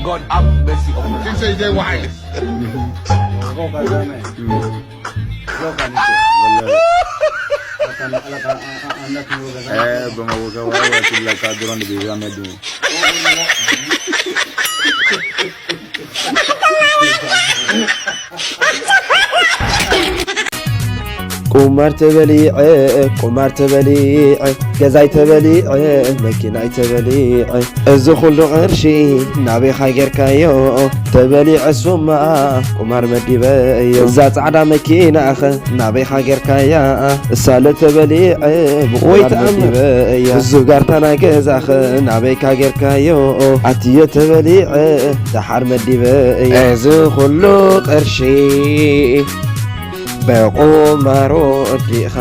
God have mercy upon us. He said they wise. በመወገባዋ ሲለካ ድሮን ቤዛ መድኑ። ቁማር ተበሊዐ፣ ቁማር ተበሊዐ፣ ገዛይ ተበሊዐ፣ መኪናይ ተበሊዐ። እዚ ኩሉ ቅርሺ ናበይኻ ጌርካዮ? ተበሊዐ ሱማ ቁማር መዲበዮ። እዛ ጻዕዳ መኪናኸ ናበይኻ ጌርካያ? እሳለ ተበሊዐ ብቁማር መዲበያ። እዚ ጋርታ ናይ ገዛኸ ናበይካ ጌርካዮ? ኣትዮ ተበሊዐ ደሓር መዲበያ። እዚ ኩሉ ቅርሺ በቁማር ወዲእኻ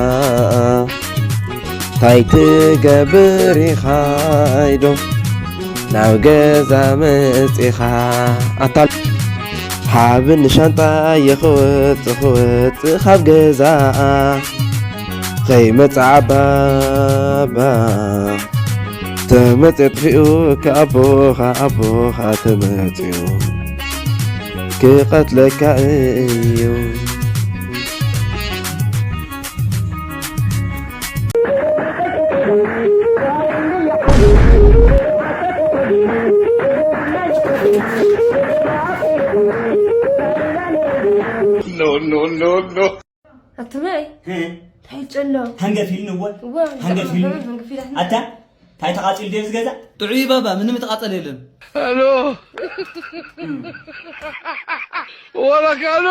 ታይ ትገብር ኢኻ ኢዶ ናብ ገዛ መጺኻ ኣታ ሃብኒ ሻንጣ ይኽወጽ ክወጽእ ካብ ገዛ ከይመጽእ ዓባባ ተመጽእ ጥፊኡ ከኣቦኻ ኣቦኻ ተመጽኡ ክቐትለካ እዩ። No, no, no, no. ኣቱመይ እንታይ ጨሎ? ሃንገፊልኒ እወ። እወ፣ ሃንገፊልኒ። ሃንገፊላትና። ኣታ እንታይ ተቓጺሉ ድዩ ዝገዛ? ጥዑይ ባባ፣ ምንም የተቃጠለ የለም። ሄሎ። ወረካሎ።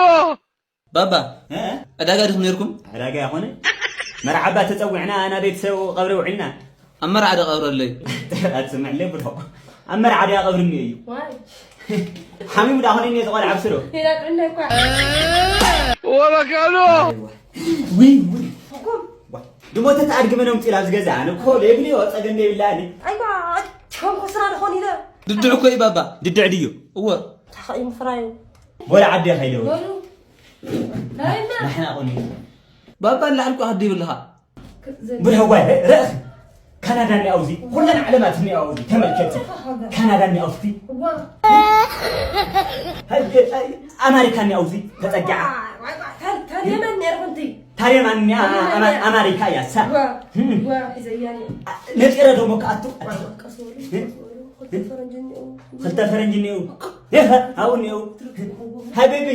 ባባ፣ እ? ዕዳጋ ዲኹም ነይርኩም? ዕዳጋ ይኾነ? መርዓባ ተጸዊዕና፣ ኣና ቤተሰብ ቀብሪ ውዒልና። ኣብ መርዓ ዶ ቀብረለይ? ኣትስምዕለይ ብሎ። ኣብ መርዓ ድያ ቀብሪ እኒኦ እዩ። ዋይ። ሓሚሙ ዳ ኾነ እኒኦ ዝቖልዓ ኣብስሮ። ሌላ ጥዕና እኳ። ወረካሎ። ውይ፣ ውይ። ዋ፣ ድሞ ተተኣድግመ ነው ምፂላ ኣብዚ ገዛ። ኣነ እኮ ለይብልዮ ጸገም የብላኒ። ኣይዋ፣ ከም ኮስራ ድኾን ኢለ። ድድዕ እኮ እዩ ባባ። ድድዕ ድዮ? እወ። ታኸ እዩ ምፍራዩ። ወላ ዓዲ ኸይደ ወላ። በሉ። ናይና። ንሕና ቁኒ። ባባ ንላዕሊ እኮ ሃዲ ይብልኻ። ብርህ ጓይ፣ ርእ-፣ ርእ-፣ ካናዳ እኒኣ ኣብዚ፣ ኩለን ዓለማት እኒኣ ኣብዚ፣ ተመልከቲ። ካናዳ እኒኣ ኣብዚ። እዋ። ሃይ፣ ሃይ፣ ኣማሪካ እኒኣ ኣብዚ፣ ተጸጊዓ። ዋይ፣ ዋይ፣ ታል-፣ ታልየመን ነይርኩ እንት። ታልየመን እኒኣ፣ ታልየመን ኣማ-፣ እኒኣ። ኣማሪካ እያ፣ ሳ። እዋ፣ ህም። እዋ፣ ሒዘያ እኒኣ። ነጢረ ደሞ ክኣቱ። ዋይ፣ ዋይ፣ ቀስ በሉ፣ ህም? ቀስ በሉ። ክልተ ፈረንጂ እኒኦ። ክልተ ፈረንጂ እኒኦ። የኸ፣ ኣብኡ እኒኦ። ሃይ፣ ቤቢ።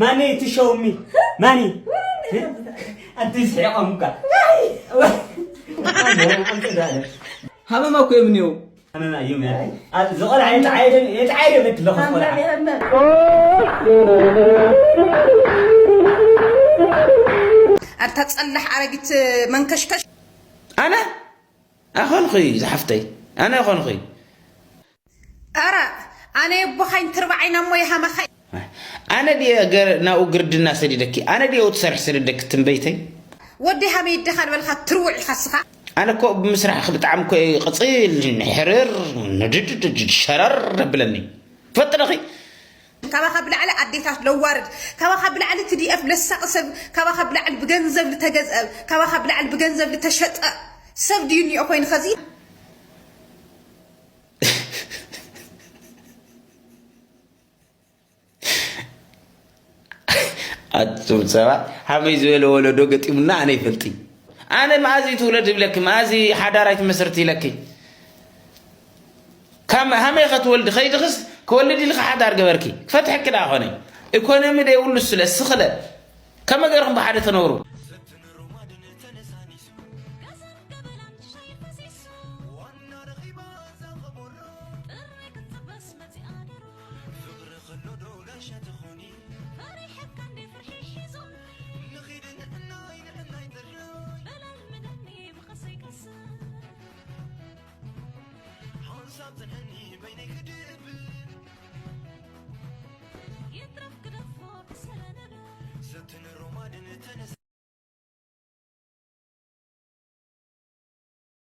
ማኒ ትሸውሚ ማኒ ኣንቲ ስሒቆም እኳ ሃመማ እኮ እዮም እኒው። ሃመማ እዮም ያ። ኣብ ዝቆልዓ የጥዓየ የጥዓየ በትለኹ ቆልዓ። ኣታ ጸላሕ ኣረጊት መንከሽከሽ። ኣነ ኣኾንኹይ ዝሓፍተይ ኣነ ኣኾንኹይ። ኣረ ኣነ የቦኻይን ትርባዓይን ኣሞ የሃመኻይ። ኣነ ድየ ገር ናብኡ ግርድና ሰዲደኪ ኣነ ድየ ውትሰርሕ ሰደደኪ ትንበይተይ። ወዲ ሃመይ ይደኻ ዝበልካ ትርውዕ ኢኻ ስኻ። ኣነ እኮ ብምስራሕ ብጣዕሚ እኮ እዩ ቅፅል ሕርር ንድድድድ ሸረር ብለኒ ትፈጥረኺ። ካባኻ ብላዕሊ ኣዴታት ለዋርድ ካባኻ ብላዕሊ ትዲኤፍ ለሳቕ ሰብ ካባኻ ብላዕሊ ብገንዘብ ልተገዝአ ካባኻ ብላዕሊ ብገንዘብ ልተሸጠ ሰብ ድዩ እኒኦ ኮይኑ ኸዚ። ኣቱም ሰባት ሃመይ ዝበለ ወለዶ ገጢሙና ኣነ ይፈልጢ። ኣነ መኣዚ ትውለድ ይብለኪ መኣዚ ሓዳር ኣይትመስርት ኢለኪ። ካብ ሃመይ ኸትወልዲ ኸይድኽስ ክወልድ ኢልኺ ሓዳር ገበርኪ ክፈትሐኪ ደኣ ኾነ። ኢኮኖሚ ደይ ውሉ ስለ ስኽለ ከመ ገርኹም ብሓደ ተነብሩ።